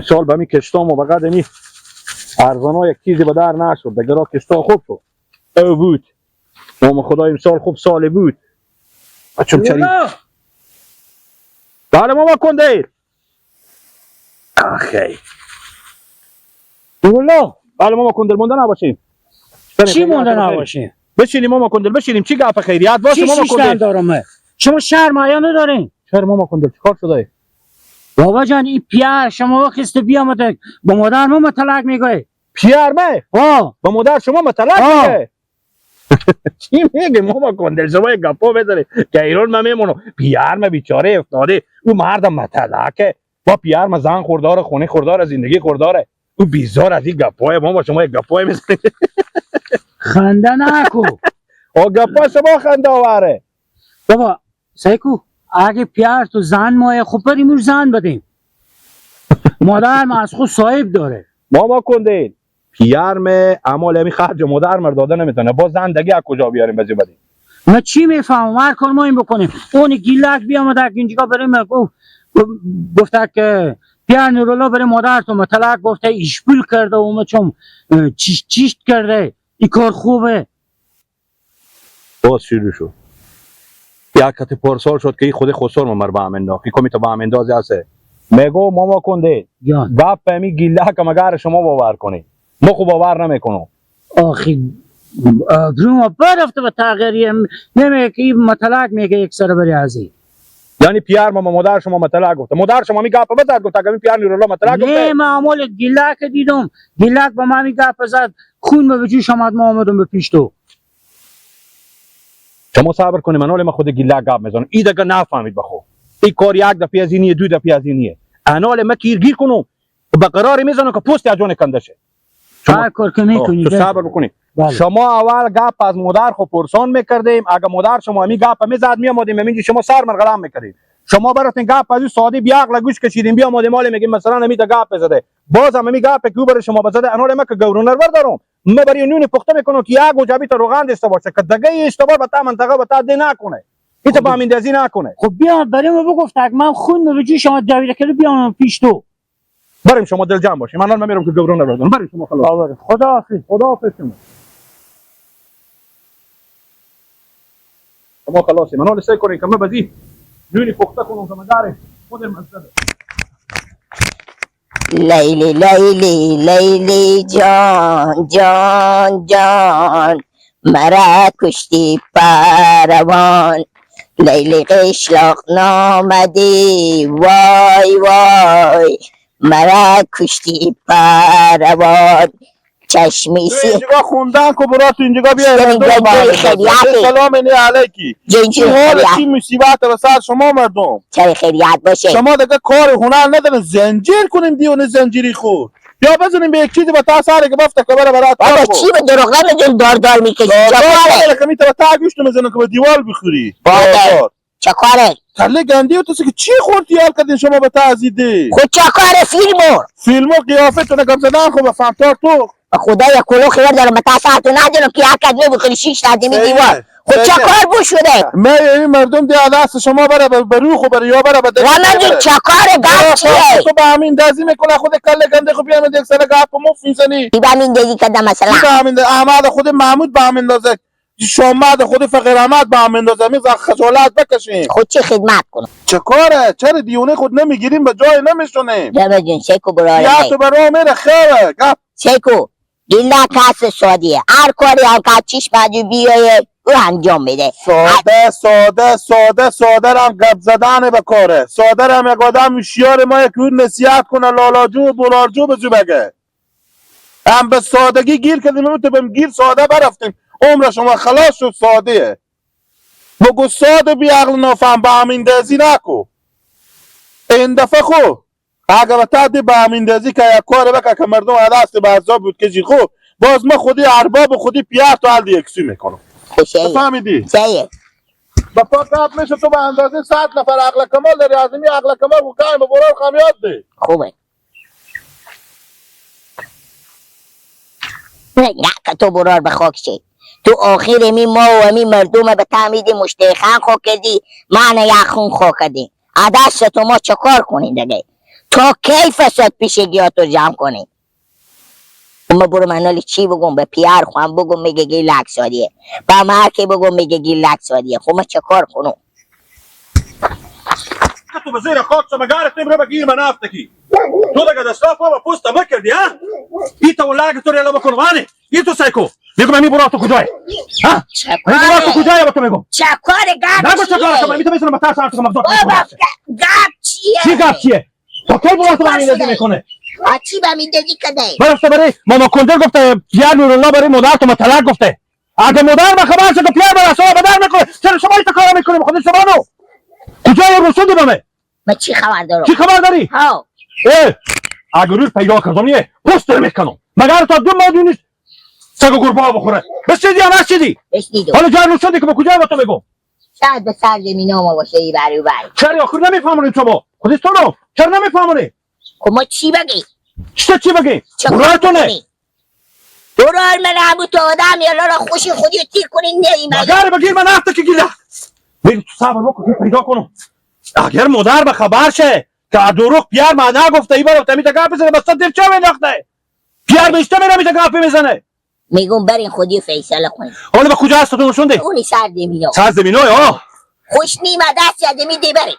امسال به می کشتام و به قد می ارزانا یک چیزی به در نشد دیگه. را کشتا خوب شد، او بود نام خدا، امسال خوب سال بود. بچم چری. بله ماما کنده آخی. والله. بله ماما کندل، مونده نباشیم. چی مونده نباشیم؟ بشینیم ماما کندل، بشینیم. چی گپ خیریت باشه چی ماما شیشتن کندل؟ دارم. شما شرم حیا ندارین. چرا ماما کندل، چیکار شده؟ بابا جان، این پیر شما وقت بیامده با مادر ما مطلق میگه. پیرمه؟ ها. با مادر شما مطلق آه. میگه؟ چی میگه ماما کندل؟ شما یک گپو بزنی که ایران من میمونم. پیرم بیچاره افتاده، او مردم مطلقه با پیرم، زن خورداره، خونه خورداره، زندگی خورداره، او بیزار از این گپای ما با شما یک گپای میزنه. خنده نکو. او گپا شما خنده آوره. بابا سیکو، اگه پیر تو زن مایه، خب بریم اون زن بدیم. مادر ما از خود صاحب داره. ماما کندل، پیرم اعمال همی خرج مادر مر داده نمیتونه، با زندگی از کجا بیاریم بزی بدیم؟ ما چی میفهمم؟ هر کار ما این بکنیم، اون گیلک بیامده اینجا بریم گفت، گفته که پیر نورولا برای مادر تو مطلق گفته، ایشپول کرده و ما چون چیش چیشت کرده، این کار خوبه. باز شروع شد. یک کت پارسال شد که این خود خسر مر به هم انداخت. این کمیته به هم اندازی هسته. میگو ماما کنده، جان. گپ همی گیله که مگر شما باور کنی، ما خب باور نمیکنم. آخی ما برفته به تغییری نمیگه که این مطلق میگه یک سر بری ازی. یعنی پیر ما مادر شما مطلق گفته؟ مادر شما می گپ بزد گفت اگه پیر نورالله مطلق نه. گفته؟ من عمال گیلک دیدم، گیلک با من می گپ زد، خون به جوش آمد، ما آمدم به پیش تو. شما صبر کنی، من حالا ما خود گیله گپ میزنم. این دیگه نفهمید بخو، این کار یک دفعه از اینیه، دو دفعه از اینیه. انال ما گیر کنم به قرار میزنم که پوست از جان کنده شه. شما هر کار که میکنی. تو صبر بکنی. بله. شما اول گپ از مادر خو پرسان میکردیم. اگه مادر شما می گپ میزد، میامدیم همینجا شما سر مرغلم میکردیم. شما براتون گپ از ساده بیاقل گوش کشیدیم، بیامدیم مال میگیم مثلا همی تا گپ زده، باز هم همی گپ که برای شما بزده. انال ما که گورنر بردارم، ما برای نون پخته میکنم که یک وجبی تا روغن داشته باشه که دگه اشتباه به تا منطقه به تا ده نکنه، این تا با اندازی نکنه. خب بیا برای ما بگفت، اگه من خون به جوش آمد دویده که بیام پیش تو. بریم، شما دل جمع باشیم. من الان میرم که گورنر بردارم. بریم شما، خلاص. آره، خدا حافظ. خدا حافظ شما. شما خلاصی. من حالا سعی کنیم که من بزی نونی پخته کنم که مدار خود مزده. لیلی لیلی لیلی جان جان جان، مرا کشتی پروان. لیلی قشلاق نامدی، وای وای، مرا کشتی پروان. چشمی سی اینجا خوندن که برات اینجا بیا. اینجا جای خیریته. سلام اینی علیکی. جای چی حال خیریت. چی مصیبت به سر شما مردم؟ چای خیریت باشه. شما دیگه کار هنر ندارین. زنجیر کنیم دیونه زنجیری خور یا بزنیم به یک چیزی با تا سر که بفته که بره برات. بابا چی به دروغ نمیدون دار دار میکشی؟ چکاره؟ که میتونه تا گوشت میزنه که به دیوال بخوری. بابا. چکاره؟ کله گندی و تو که چی خوردی حال کردین شما به تعزیده؟ خود چکاره فیلمو؟ فیلمو قیافه تو نگم زدن. خب فهمتار تو. خدا یا کلو خیر دارم تا ساعت ندارم که یک می بخوری شیش تا می دیوار. خود چه کار بو شده؟ ما این مردم دی دست شما بره به روح خو بره یا بره به و من جو چه کار گپ چیه؟ تو به همین دزی میکنه خود کله گنده. خو بیام یک سر گپ مف میزنی. کی به همین دزی کردم مثلا؟ به همین احمد خود محمود به همین اندازه، شامد خود فقیر احمد به همین اندازه میز خجالت بکشیم. خود چه خدمت کنم؟ چه کاره؟ چرا دیونه خود نمیگیریم به جای نمیشونیم؟ جمع جون سیکو براره. یا تو برا میره خیره گپ. سیکو گیلا کس سادیه، هر کاری هم که چیش باید بیایه او انجام میده. ساده ساده ساده ساده هم گپ زدن به کاره. ساده هم یک آدم هوشیار ما یک نصیحت کنه، لالاجو و بولارجو بزو بگه. هم به سادگی گیر کردیم، تو بهم گیر ساده برفتیم، عمر شما خلاص شد. ساده بگو، ساده بی عقل نافهم به همین دزی نکو. این دفعه خو اگه به تعدی به همین دزی که یک کار بکه که مردم دست به عذاب بود که خو باز ما خودی ارباب خودی پیار تو حل یکسی میکنم. خوشه. فهمیدی؟ سیه. با پا گپ میشه. تو به اندازه 100 نفر عقل کمال داری. از این عقل کمال کو کایم به برار خمیات دی. خوبه. نه که تو برار به خاک شی. تو آخر می ما و می مردم به تعمید مشتخان خو کردی، من یخون خو کردی. عدس تو ما چه کار کنیم دیگه؟ تا کی فساد پیشگیاتو جمع کنی؟ اما برو منالی چی بگم به پیر خواهم بگم میگه گیلک سادیه، به مرکی بگم میگه گیلک سادیه. خب ما چه کار کنم؟ تو به زیر خاک سمگارت نمره بگیر من افتکی تو دیگه دستا پا پوست مکردی ها؟ ای تو لاگ تو ریلا بکن وانه ای تو سایکو میگم می برو تو کجای ها؟ می برو تو کجای با تو میگم چه کار گپ نگو چه کار کنم می تو میتونم تر سر تو مقدار بابا گپ چیه؟ چی گپ چیه؟ تو کی برو تو من این میکنه؟ چی به میندازی کده؟ برو برای ماما کندر گفته پیر نورالله برای مادر تو مطلق گفته اگه مادر ما خبر شد که پیر برای اصلا بدر میکنه چرا شما این کارا میکنیم خود شما نو کجای رسوندی به من؟ من چی خبر دارم؟ چی خبر داری؟ ها اه اگه روز پیدا کردم نیه پوست رو میکنم مگر تا دو ماه نیست سگ و گربه بخوره بسیدی یا نشیدی؟ بشنیدم حالا جای رسوندی که به کجای با تو میگم؟ شاید به سر زمین ما باشه ای بری و بری. چرا آخر نمیفهمونی شما خودش تو رو چرا نمیفهمونی؟ خب ما چی بگی؟ چی بگی؟ چه براتونه برار من همون تو آدم یا لالا خوشی خودی رو تیر کنی نه این مگر بگیر من هفته که گیره بگی تو صبر بکن که پیدا کنم اگر مادر به خبر شه که دروغ پیر ما نگفته ای برو تمیت گپ بزنه بس دل چه مینداخته پیر بهشته میره میت گپ میزنه میگم برین خودی فیصله کنین. حالا به کجا هست تو نشوندی؟ اونی سر زمینا سر زمینای آه خوش نیمه دست یادمی دی برین.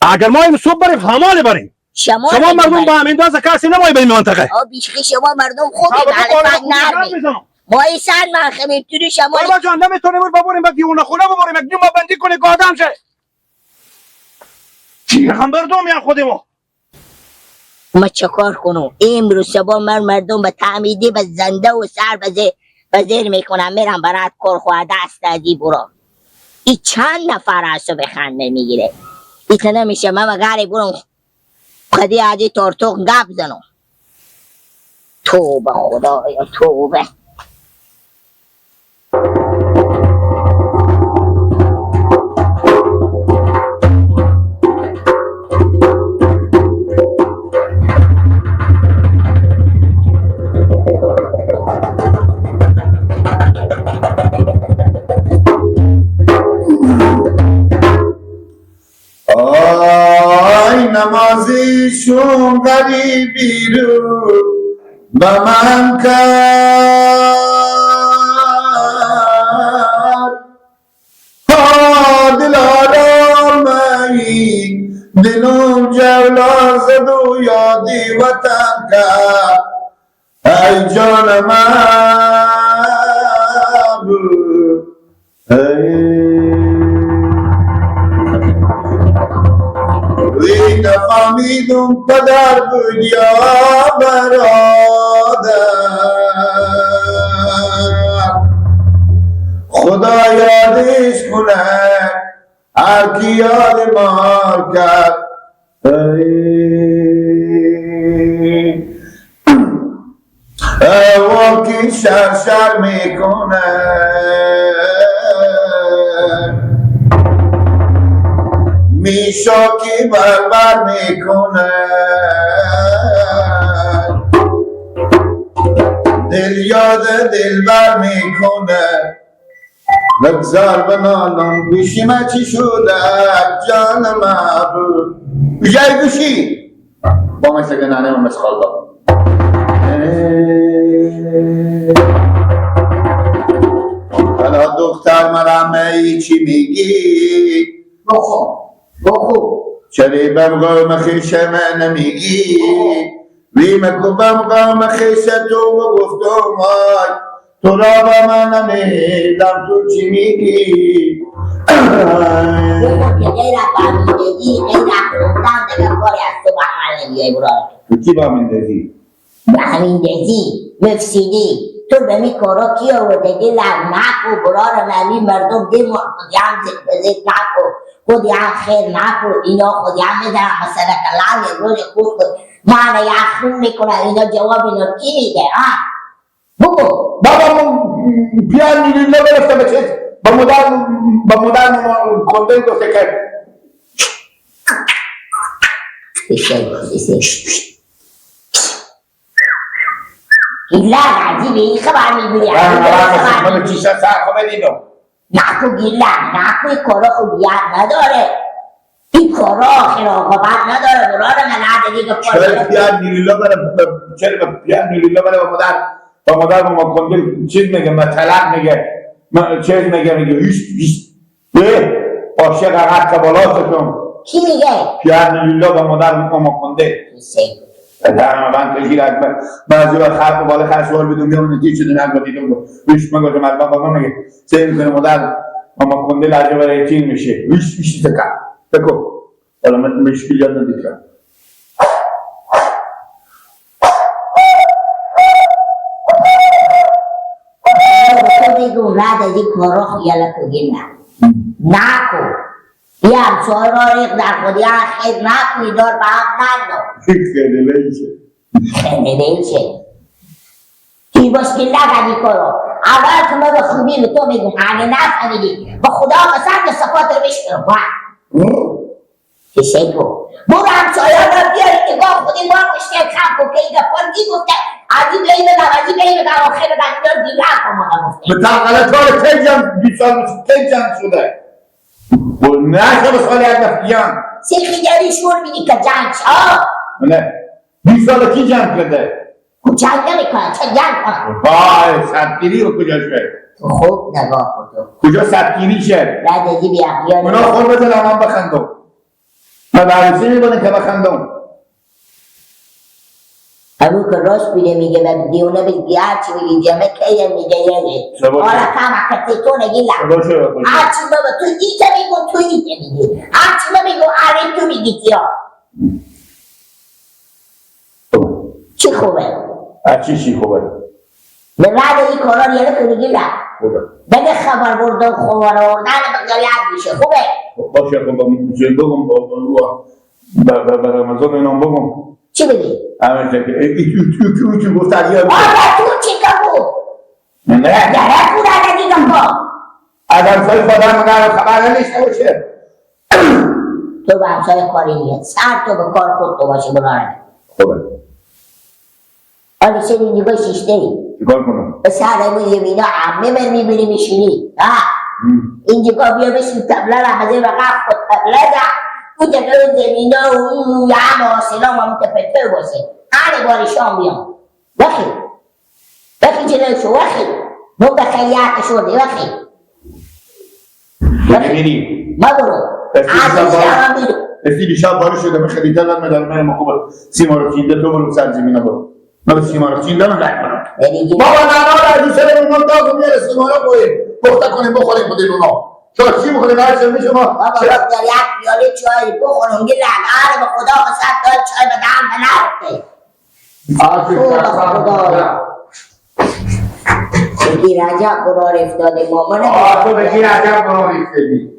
اگر ما این صبح بریم همال بریم شما شما مردم با همین اندازه کسی نمایی به این منطقه آ بیشخی شما مردم خوبی معرفت نرمی ما این سر من خمیم توری شما بابا جان نمیتونیم ببریم به دیوونه خونه ببریم یک ما بندی کنی که آدم شه چی هم بردم یا خودمو ما چه کار کنم امروز شبا من مردم به تعمیدی به زنده و سر به زیر میکنم میرم برات کار خواه دست دادی برو. ای چند نفر هستو به خنده میگیره ای که نمیشه من غری برم خدی عادی تارتوق گپ زنم. توبه خدایا توبه. آی نمازیشون غریبی رو به من کرد، ها دل آرامایی دلم جولا زد و یادی وطن کرد. ای جان من ای نفهمیدم پدر بود یا برادر، خدا یادش کنه هر کی یاد ما کرد. ای کی شر شر میکنه میشا کی بربر میکنه، دل یاد دلبر میکنه. بگذار بنالم گوشی من چی شده جان محبوب جای گوشی با من سگنانه من مسخال با حالا دختر مرمه ای چی میگی؟ بخو بخو چرا بم قوم خیش من نمیگی؟ ویم کو بم قوم خیش تو و گفتم آی تو را به من نمیدم تو چی میگی؟ بخو که غیر فهمیدگی غیر خوندن دیگه کاری از تو به عمل نمیای برو. تو کی با میندازی؟ به همین دزی مفسیدی تو به می کارا کی آورده؟ لغ نکو برار نمی مردم دی خودی هم زک نکو خودی هم خیر نکو اینا خودی هم میزنن مثلا که لغ روز خود خود من یه خون میکنه اینا جواب اینا کی میده؟ ها بگو. بابا من پیان میلیون گرفته به چیز به مادر به مادر کنده گفته که گیلک عجیبه این خبر میگویی من چیشه سر خو بدینم نکو گیلک نکو این کارا خب یاد نداره. این کارا آخر عاقبت نداره برار من عددی که چرا پیار نیریلا برای چرا پیار نیریلا برای با مادر با ما کندل چیز میگه مطلق میگه چیز میگه هیچ هیچ به عاشق عقد بالا شدم. کی میگه؟ پیار نیریلا با مادر با ما کنده در من تجیر اکبر بعضی وقت خرق بالا خرسوار بدون میام نتیجه شده نگو دیدم ویش من گفتم البا بابا میگه سه میکنه مادر ماما کنده لجه برای تین میشه ویش ویش تکا تکو حالا من مشکل یاد ندیدم. تو بگو رد از این کارا خیال کگی نه نکو یه همسایه را ریق در خودی خیر نکو دار به هم نندو خیلی نیشه کی مشکل نکردی کارو اول که ما به خوبی به تو میگم اگه نفهمیدی با خدا قسم به صفات رو بشکنم کسی کو برو همسایه را بیاری نگاه خودی ما مشکل کم کن که این گپا کی گفته از این بیایی بگم از این بیایی بگم آخر بگم اینا رو دیگه کن ما گفته به تقلت ها رو کی جمع 20 سال میشه کی جمع شده نه شده سال یک دفعه جمع سیخیگری شور میدی که جنگ شد نه 20 سال کی جمع کرده؟ جنگ نمیکنه چه جنگ کنه؟ وای سدگیری رو کجا شد؟ تو خوب نگاه کن تو کجا سدگیری شد؟ بعد از این بی‌عقلی‌ها اونا خود بزنم من بخندم من بررسی میبونم که بخندم. همون که راست بیده میگه من دیونه بگی هرچی میگی جمعه کیه میگه یه حالا کم کتی تو نگی لب هرچی بابا تو ایته میگو تو ایته میگی هرچی ما میگو آره تو میگی تیا چی خوبه؟ چی خوبه؟ به بعد این کارا رو یه میگی لب خوبه بگه خبر بردن خبر آوردن بگه یاد میشه خوبه؟ باشه خب بگم به رمضان اینام بگم چی بگی؟ همین که ای تو گفت علیه آره تو چی کبو؟ نه گره بود عددی گپا از همسایه خودم من خبر نمیشه باشه. تو به همسایه کاری نیست سر تو به کار خود تو باشه براره خوبه آره چرا این نگاه شیشته ای؟ چیکار کنم؟ به سر امون یمینا عمه من میبینی میشینی ها اینجا بیا بشین تبله را حضر و قف خود تبله ده اون تبله زمینا و اون یه هم آسلام هم تپته باشه هر باری شام بیام وخی وخی جلو شو وخی مو به خیلیت شده وخی نمیری ما برو از این میرو اسی دیشب بارش شده من خیلی دلم میدارم من خوبه سیما رو چینده تو برو سر زمینا برو من به سیما رو چینده من رای کنم بابا نه نه از سر اون داغ میاره سیما رو باید پخته کنیم بخوریم خودین اونا چرا چی بخوریم هر چه میشه ما بابا در یک پیاله چای بخورم یه لعنه به خدا قسم دار چای به دهن به نرفته خدا بگی رجب قرار افتاده مامان تو بگی رجب قرار افتادی